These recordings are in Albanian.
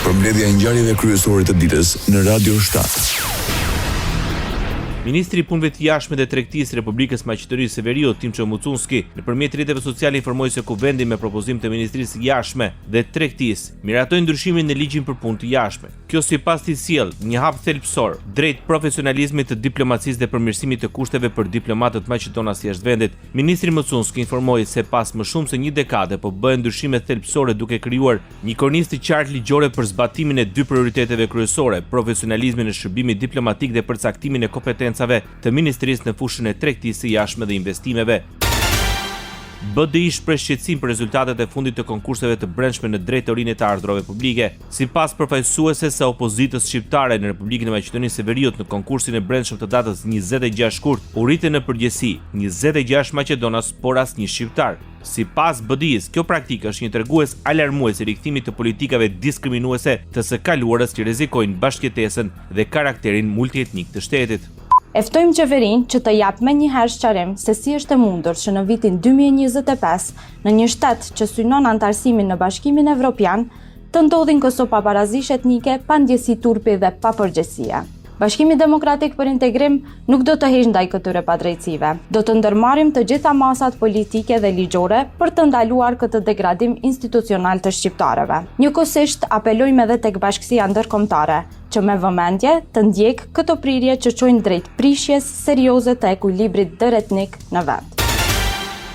Përmbledhja e ngjarjeve kryesore të ditës në Radio 7. Ministri i Punëve të Jashtme dhe Tregtisë së Republikës së Maqedonisë së Veriut, Timço Mucunski, nëpërmjet rrjeteve sociale informoi se Kuvendi me propozim të Ministrisë së Jashtme dhe Tregtisë miratoi ndryshimin në ligjin për punë të jashtme. Kjo sipas tij sjell një hap thelbësor drejt profesionalizmit të diplomacisë dhe përmirësimit të kushteve për diplomatët maqedonas jashtë vendit. Ministri Mucunski informoi se pas më shumë se një dekade po bëhen ndryshime thelbësore duke krijuar një kornizë të qartë ligjore për zbatimin e dy prioriteteve kryesore, profesionalizmin e shërbimit diplomatik dhe përcaktimin e kompetencave të ministrisë në fushën e tregtisë së jashtme dhe investimeve. BDI shpreh shqetësim për rezultatet e fundit të konkurseve të brendshme në Drejtorinë e të Ardhurave Publike. Sipas përfaqësueses së opozitës shqiptare në Republikën e Maqedonisë së Veriut në konkursin e brendshëm të datës 26 shkurt u rritën në përgjithësi 26 maqedonas por asnjë shqiptar. Sipas BDI-së, kjo praktikë është një tregues alarmues i rikthimit të politikave diskriminuese të së kaluarës që rrezikojnë bashkëjetesën dhe karakterin multietnik të shtetit. E ftojmë qeverinë që të japë menjëherë sqarim se si është e mundur që në vitin 2025, në një shtet që synon anëtarësimin në Bashkimin Evropian, të ndodhin këso pabarazish etnike pa ndjesi turpi dhe pa përgjegjësie. Bashkimi Demokratik për Integrim nuk do të heshtë ndaj këtyre padrejtësive. Do të ndërmarrim të gjitha masat politike dhe ligjore për të ndaluar këtë degradim institucional të shqiptarëve. Njëkohësisht apelojmë edhe tek bashkësia ndërkombëtare, që me vëmendje të ndjekë këto prirje që çojnë drejt prishjes serioze të ekuilibrit ndëretnik në vend.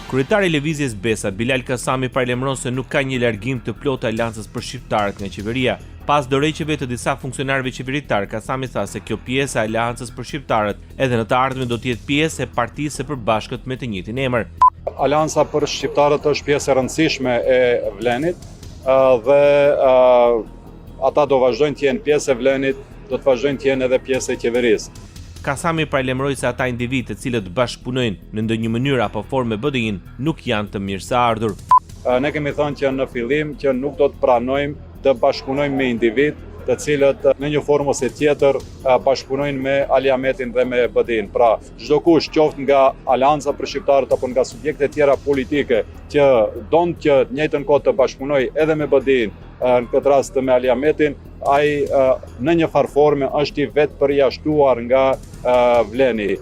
Kryetari i Lëvizjes Besa, Bilal Kasami paralajmëron se nuk ka një largim të plotë të Aleancës për Shqiptarët nga qeveria. Pas dorëheqjeve të disa funksionarëve qeveritarë, Kasami tha se kjo pjesë e Aleancës për Shqiptarët edhe në të ardhmen do të jetë pjesë e partisë së përbashkët me të njëjtin emër. Aleanca për Shqiptarët është pjesë e rëndësishme e VLEN-it dhe Ata do vazhdojnë të jenë pjesë e VLEN-it, do të vazhdojnë të jenë edhe pjesë e qeverisë. Kasami paralajmëroi se ata individë të cilët bashkëpunojnë në ndonjë mënyrë apo formë me BDI-në nuk janë të mirëseardhur. Ne kemi thënë që në fillim që nuk do të pranojmë të bashkëpunojmë me individë të cilët në një formë ose tjetër bashkëpunojnë me Ali Ahmetin dhe me BDI-në. Pra, çdokush qoftë nga Aleanca për Shqiptarët apo nga subjekte tjera politike që don që të njëjtën kohë të bashkëpunojë edhe me BDI-në, në këtë rast me Ali Ahmetin, ai në një farë forme është i vetëpërjashtuar nga VLEN-i.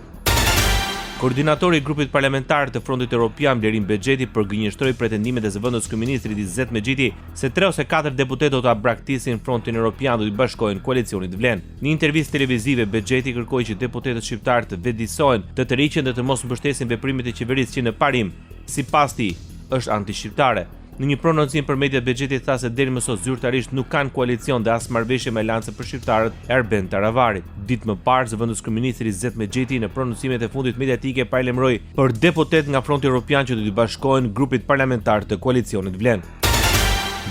Koordinatori i grupit parlamentar të Frontit Europian, Blerim Bexheti, përgënjeshtroi pretendimet e zëvendëskryeministrit Izet Mexhiti se tre ose katër deputetë do ta braktisin Frontin Europian dhe do t'i bashkohen koalicionit VLEN. Në një intervistë televizive, Bexheti kërkoi që deputetët shqiptarë të vetëdijësohen, të tërhiqen dhe të mos mbështesin veprimet e qeverisë që në parim, sipas tij, është antishqiptare. Në një prononcim për mediat Bexheti tha se deri më sot zyrtarisht nuk kanë koalicion dhe as marrëveshje me Aleancën për Shqiptarët e Arben Taravarit. Ditë më parë, zëvendëskryeministri Izet Mexhiti në prononcimet e fundit mediatike paralajmëroi për deputetë nga Fronti Europian që do t'i bashkohen grupit parlamentar të koalicionit VLEN.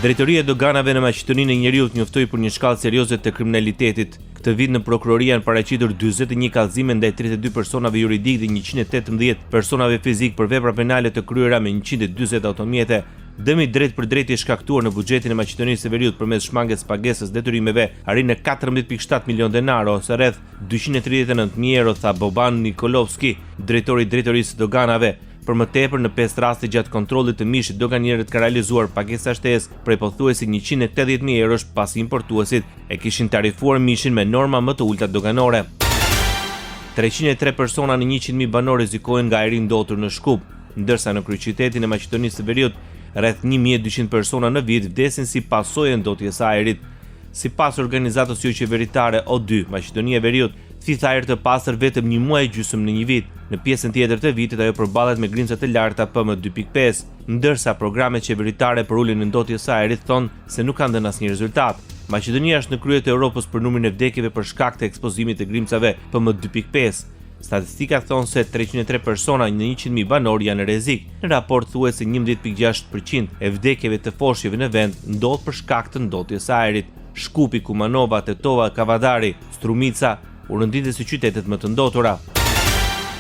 Drejtoria e Doganave në Maqedoninë e Njeriut njoftoi për një shkallë serioze të kriminalitetit. Këtë vit në prokurori janë paraqitur 41 kallëzime ndaj 32 personave juridikë dhe 118 personave fizikë për vepra penale të kryera me 140 automjete. Dëmi drejtpërdrejt i shkaktuar në buxhetin e Maqedonisë së Veriut përmes shmangies së pagesës detyrimeve arrin në 14.7 milionë denarë ose rreth 239.000 euro, tha Boban Nikolovski, drejtori i Drejtorisë së Doganave. Për më tepër, në pesë raste gjatë kontrollit të mishit, doganierët kanë realizuar pagesa shtesë prej pothuajse 180.000 eurosh pasi importuesit e kishin tarifuar mishin me norma më të ulëta doganore. 303 persona në 100.000 banorë rrezikohen nga ajri i ndotur në Shkup, ndërsa në kryeqytetin e Maqedonisë së Veriut rreth 1200 persona në vit vdesin si pasojë e ndotjes së ajrit. Sipas organizatës joqeveritare O2, Maqedonia e Veriut thith ajër të pastër vetëm një muaj e gjysmë në një vit. Në pjesën tjetër të vitit ajo përballet me grimca të larta PM2.5, ndërsa programet qeveritare për uljen e ndotjes së ajrit thonë se nuk kanë dhënë asnjë rezultat. Maqedonia është në krye të Europës për numrin e vdekjeve për shkak të ekspozimit të grimcave PM2.5. Statistikat thonë se 303 persona në 100.000 banorë janë në rrezik. Në raport thuhet se 11.6% e vdekjeve të foshnjeve në vend ndodh për shkak të ndotjes së ajrit. Shkupi, Kumanova, Tetova, Kavadari, Strumica u renditën si qytetet më të ndotura.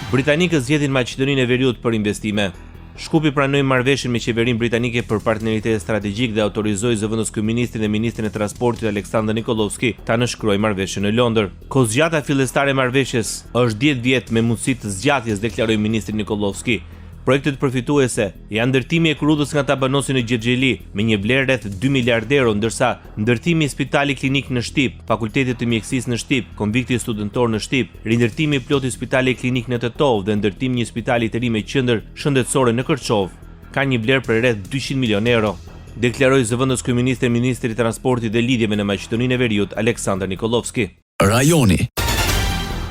Britanikët zgjedhin Maqedoninë e Veriut për investime. Shkupi pranoi marrëveshjen me qeverinë britanike për partneritet strategjik dhe autorizoi zëvendëskryeministrin dhe ministrin e Transportit Aleksandër Nikollovski ta nënshkruajë marrëveshjen në Londër. Kohëzgjatja fillestare e marrëveshjes është 10 vjet me mundësi të zgjatjes, deklaroi ministri Nikollovski. Projektet përfituese janë ndërtimi i hekurudhës nga Tabanosi në Gjevgjeli me një vlerë rreth 2 miliardë euro, ndërsa ndërtimi i spitalit klinik në Shtip, Fakultetit të Mjekësisë në Shtip, Konvikti Studentor në Shtip, rindërtimi i plotë i spitalit klinik në Tetovë dhe ndërtimi i një spitali të ri me qendër shëndetësore në Kërçovë kanë një vlerë prej rreth 200 milionë euro, deklaroi zëvendëskryeministri e ministri i Transportit dhe Lidhjeve në Maqedoninë e Veriut, Aleksandar Nikollovski. Rajoni.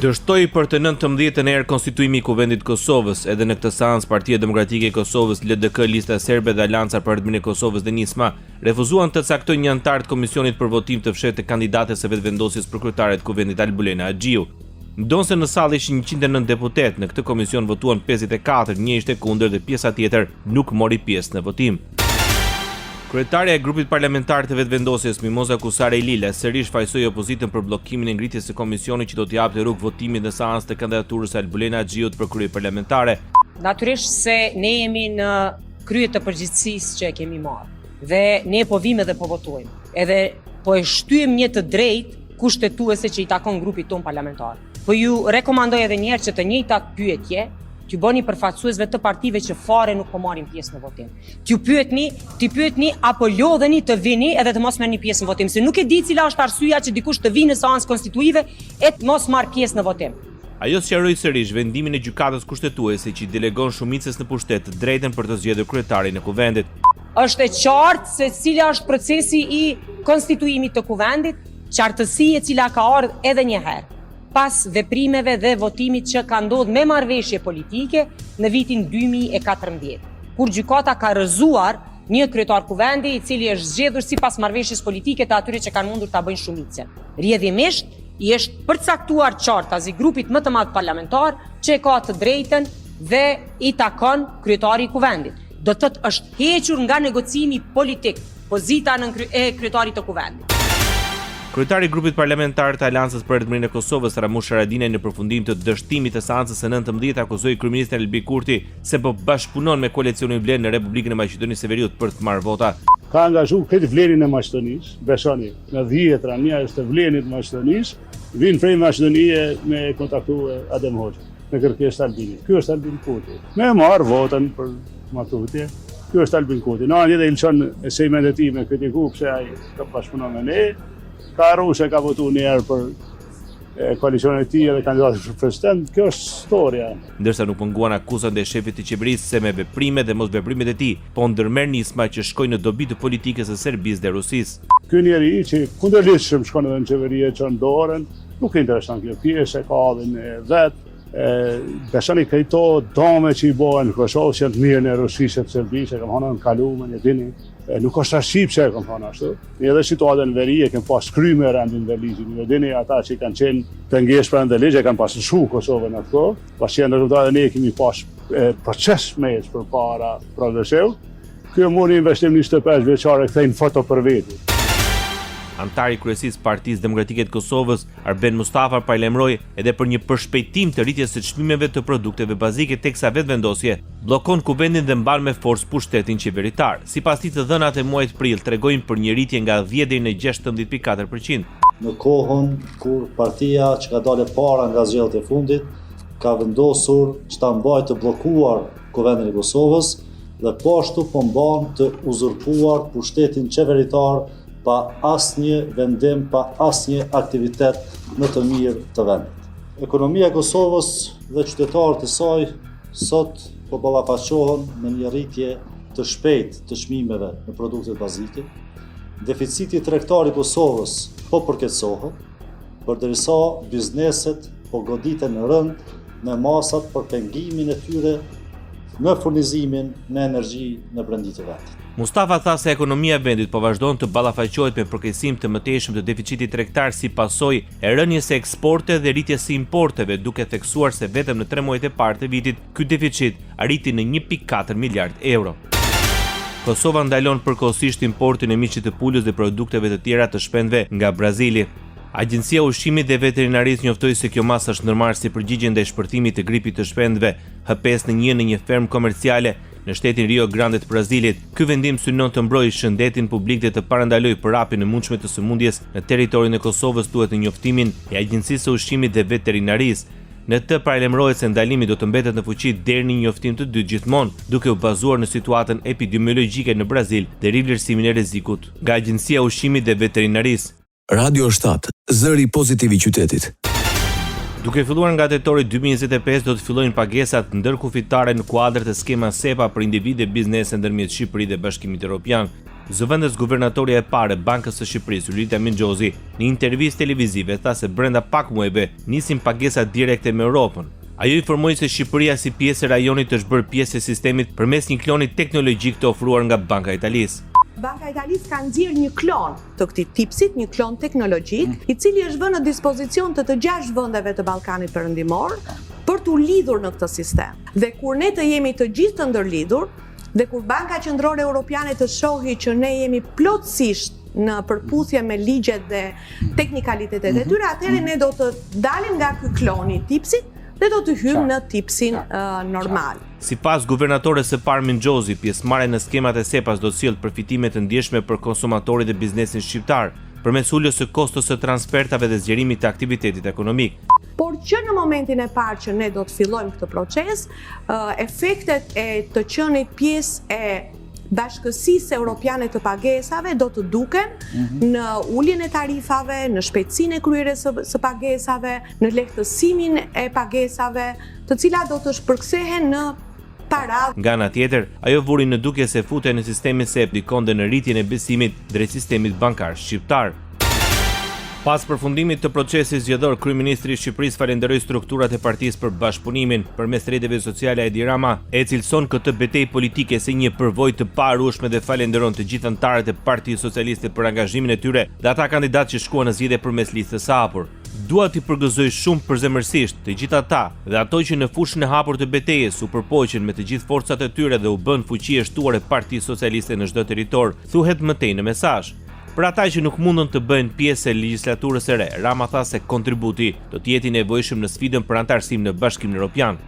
Dështoi për të 19-tën herë konstituimi i Kuvendit të Kosovës. Edhe në këtë seancë Partia Demokratike e Kosovës, LDK, Lista Serbe dhe Aleanca për Ardhmërinë e Kosovës dhe Nisma refuzuan të caktojnë një anëtar të komisionit për votim të fshehtë të kandidates së Vetëvendosjes për kryetare të Kuvendit Albulena Haxhiu. Ndonëse në sallë ishin 109 deputetë, në këtë komision votuan 54, një ishte kundër dhe pjesa tjetër nuk mori pjesë në votim. Kryetarja e grupit parlamentar të Vetëvendosjes, Mimoza Kusari-Lila, sërish fajësoi opozitën për bllokimin e ngritjes së komisionit që do t'i hapte rrugë votimit në seancë të kandidaturës së Albulena Haxhiut për kryeparlamentare. Natyrisht se ne jemi në krye të përgjegjësisë që e kemi marrë dhe ne po vijmë edhe po votojmë. Edhe po e shtyjmë një të drejtë kushtetuese që i takon grupit tonë parlamentar. Po ju rekomandoj edhe një herë që të njëjtat pyetje t'ju bëni përfaqësuesve të partive që fare nuk po marrin pjesë në votim. T'ju pyetni, t'i pyetni apo lodheni të vini edhe të mos merrni pjesë në votim, se nuk e di cila është arsyeja që dikush të vijë në seancë konstituive e të mos marrë pjesë në votim. Ajo sqaroi sërish vendimin e Gjykatës Kushtetuese që i delegon shumicës në pushtet të drejtën për të zgjedhur kryetarin e Kuvendit. Është e qartë se cila është procesi i konstituimit të Kuvendit, qartësi e cila ka ardhur edhe një herë pas veprimeve dhe votimit që ka ndodhur me marrëveshje politike në vitin 2014, kur gjykata ka rrëzuar një kryetar kuvendi i cili është zgjedhur sipas marrëveshjes politike të atyre që kanë mundur ta bëjnë shumicën. Rrjedhimisht, i është përcaktuar qartazi grupit më të madh parlamentar që e ka të drejtën dhe i takon kryetari i kuvendit. Do të thotë është hequr nga negocimi politik pozita nën e kryetarit të kuvendit. Kryetari i grupit parlamentar të Aleancës për Ardhmërinë e Kosovës, Ramush Haradinaj në përfundim të dështimit të seancës së 19 akuzoi kryeministrin Albin Kurti se po bashkëpunon me koalicionin Vlen në Republikën e Maqedonisë së Veriut për të marrë vota. Ka angazhu këtë Vlenin e Maqedonisë, besoni, me dhjetra njerëz të Vlenit të Maqedonisë, vinë prej Maqedonie me kontaktu Adem Hoxhën, me kërkesë të Albinit. Ky është Albin Kurti. Me marrë votën për ma tutje, ky është Albin Kurti. Në anë tjetër i lëshon sejmen e tij me kritiku pse ai ka bashkëpunon me ne, ka harru se ka votu një herë për koalicionin e tij edhe kandidatin për president, kjo është historia. Ndërsa nuk munguan akuzat ndaj shefit të qeverisë se me veprimet dhe mosveprimet e tij po ndërmerr nisma që shkojnë në dobi të politikës së Serbisë dhe Rusisë. Ky njeri që kundërligjshëm shkon edhe në qeveri e çon dorën, nuk i intereson kjo pjesë, e ka hallin e vet, besoni këto dame që i bëhen në Kosovë, që janë të mirën e Rusisë e të Serbisë, e kam thënë në kalumen, e dini, nuk është rastësi pse e kam thënë ashtu. Edhe situatën në veri e kem pas kryme rendin dhe ligjin. Ju e dini ata që kanë qenë pengesë për rend dhe ligj e kanë pas lëshu Kosovën atë kohë. Bashkësia ndërkombëtare ne kemi pas proces me ecë përpara progresiv. Ky e mori investim 25 vjeçar e kthej në foto për veti. Anëtari i kryesisë së Partisë Demokratike të Kosovës, Arben Mustafa paralajmëroi edhe për një përshpejtim të rritjes së çmimeve të produkteve bazike teksa Vetëvendosje bllokon Kuvendin dhe mban me forcë pushtetin qeveritar. Sipas tij të dhënat e muajit prill tregojnë për një rritje nga 10 deri në 16.4 për qind. Në kohën kur partia që ka dalë e para nga zgjedhjet e fundit ka vendosur që ta mbajë të bllokuar Kuvendin e Kosovës dhe po ashtu po mban të uzurpuar pushtetin qeveritar pa asnjë vendim, pa asnjë aktivitet në të mirë të vendit. Ekonomia e Kosovës dhe qytetarët e saj Sot po ballafaqohen me një rritje të shpejtë të çmimeve në produktet bazike. Deficiti tregtar i Kosovës po përkeqësohet, përderisa bizneset po goditen rëndë me masat për pengimin e tyre në furnizimin me energji në brendi të vendit. Mustafa tha se ekonomia e vendit po vazhdon të ballafaqohet me përkeqësim të mëtejshëm të deficitit tregtar si pasojë e rënies së eksporteve dhe rritjes së importeve, duke theksuar se vetëm në tre muajt e parë të vitit ky deficit arriti në 1.4 miliard euro. Kosova ndalon përkohësisht importin e mishit të pulës dhe produkteve të tjera të shpendëve nga Brazili. Agjencia e Ushqimit dhe Veterinarisë njoftoi se kjo masë është ndërmarrë si përgjigje ndaj shpërthimit të gripit të shpendëve H5N1 në një fermë komerciale në shtetin Rio Grande të Brazilit. Ky vendim synon të mbrojë shëndetin publik dhe të parandalojë përhapjen e mundshme të sëmundjes në territorin e Kosovës, thuhet në njoftimin e Agjencisë së Ushqimit dhe Veterinarisë. Në të paralajmërohet se ndalimi do të mbetet në fuqi deri në një njoftim të dytë gjithmonë, duke u bazuar në situatën epidemiologjike në Brazil dhe rivlerësimin e rrezikut nga Agjencia e Ushqimit dhe Veterinarisë. Radio 7, zëri pozitiv i qytetit. Duke filluar nga tetori 2025 do të fillojnë pagesat ndërkufitare në kuadër të skemës SEPA për individë dhe biznese ndërmjet Shqipërisë dhe Bashkimit Evropian. Zëvendës guvernatorja e parë e Bankës së Shqipërisë, Lulita Minxhozi, në intervistë televizive tha se brenda pak muajve nisin pagesat direkte me Europën. Ajo informoi se Shqipëria si pjesë e rajonit është bërë pjesë e sistemit përmes një kloni teknologjik të ofruar nga Banka e Italisë. Banka e Italisë ka nxjerrë një klon të këtij tipsit, një klon teknologjik, mm. i cili është vënë në dispozicion të të gjashtë vendeve të Ballkanit Perëndimor për t'u lidhur në këtë sistem. Dhe kur ne të jemi të gjithë të ndërlidhur, dhe kur Banka Qendrore Europiane të shohi që ne jemi plotësisht në përputhje me ligjet dhe teknikalitetet e mhm. tyre, atëherë ne do të dalim nga ky klon i tipsit dhe do të hyjmë në tipsin normal. Sipas guvernatores së parë Minxhozi, pjesëmarrja në skemat e SEPA-s do të sjellë përfitime të ndjeshme për konsumatorin dhe biznesin shqiptar, përmes uljes së kostos së transfertave dhe zgjerimit të aktivitetit ekonomik. Por që në momentin e parë që ne do të fillojmë këtë proces, efektet e të qenit pjesë e bashkësisë europiane të pagesave do të duken mhm. në uljen e tarifave, në shpejtësinë e kryerjes së pagesave, në lehtësimin e pagesave, të cilat do të shpërkthehen në para. Nga ana tjetër, ajo vuri në dukje se futja në sistemin SEPA ndikon dhe në rritjen e besimit drejt sistemit bankar shqiptar. Pas përfundimit të procesit zgjedhor, kryeministri i Shqipërisë falenderoi strukturat e partisë për bashkëpunimin. Përmes rrjeteve sociale Edi Rama e cilëson këtë betejë politike si një përvojë të paharrueshme dhe falenderon të gjithë anëtarët e Partisë Socialiste për angazhimin e tyre dhe ata kandidatë që shkuan në zgjedhje përmes listës së hapur. Dua t'i përgëzoj shumë përzemërsisht të gjithë ata dhe ato që në fushën e hapur të betejës u përpoqën me të gjithë forcat e tyre dhe u bënë fuqi e shtuar e Partisë Socialiste në çdo territor, thuhet më tej në mesazh. Për ata që nuk mundën të bëhen pjesë e legjislaturës së re, Rama tha se kontributi do të jetë i nevojshëm në sfidën për anëtarësim në Bashkimin Europian.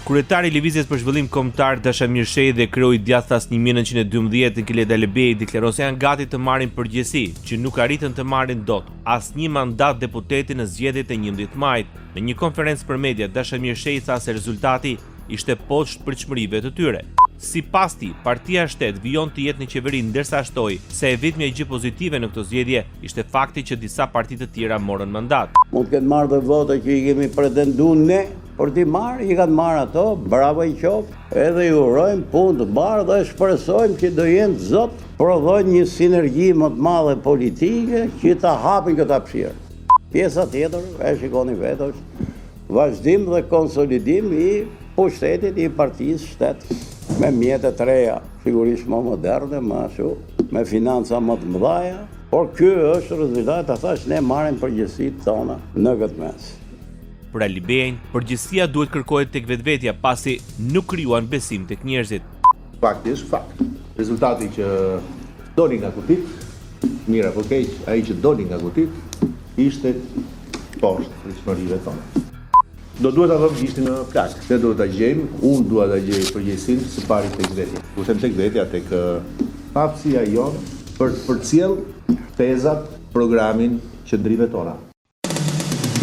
Kryetari i Lëvizjes për Zhvillim Kombëtar Dashamir Shehi dhe kreu i Djathtas 1912 Enkelejd Alibeaj deklaron se janë gati të marrin përgjegjësi, që nuk arritën të marrin dot asnjë mandat deputeti në zgjedhjet e 11 majit. Në një konferencë për media, Dashamir Shehi tha se rezultati ishte poshtë pritshmërive të tyre. Sipas tij, partia shtet vijon të jetë në qeveri ndërsa shtoi se e vetmja gjë pozitive në këto zgjedhje ishte fakti që disa parti të tjera morën mandat. Mund të kenë marrë dhe vota që i kemi pretendu ne për t'i marrë, i kanë marrë ato, bravo i qoftë, edhe i urojmë punë të mbarë dhe shpresojmë që do jenë të zotë, prodhojnë një sinergji më të madhe politike që ta hapin këtë hapësirë. Pjesa tjetër, e shikoni vetë, është Vazhdim dhe konsolidim i pushtetit i partisë shtet me mjete të reja, sigurisht më moderne, më ashtu, me financa më të mëdhaja, por ky është rezultat, ta thashë, ne marrim përgjegjësitë tona në këtë mes. Për Alibeajn, përgjegjësia duhet kërkohet tek vetvetja, pasi nuk krijuan besim tek njerëzit. Fakti është fakt. Rezultati që doli nga kutitë, mirë apo keq, ai që doli nga kutitë, ishte poshtë pritshmërive tona. Do duhet ta vëmë gishtin në plagë. Ne duhet ta gjejmë, unë dua ta gjej përgjegjësinë së pari tek vetja. Kur them tek vetja, tek paaftësia jonë për të përcjellë tezat, programin, qëndrimet tona.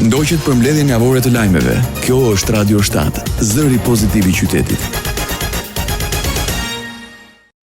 Ndoqët përmbledhjen javore të lajmeve. Kjo është Radio 7, zëri pozitiv i qytetit.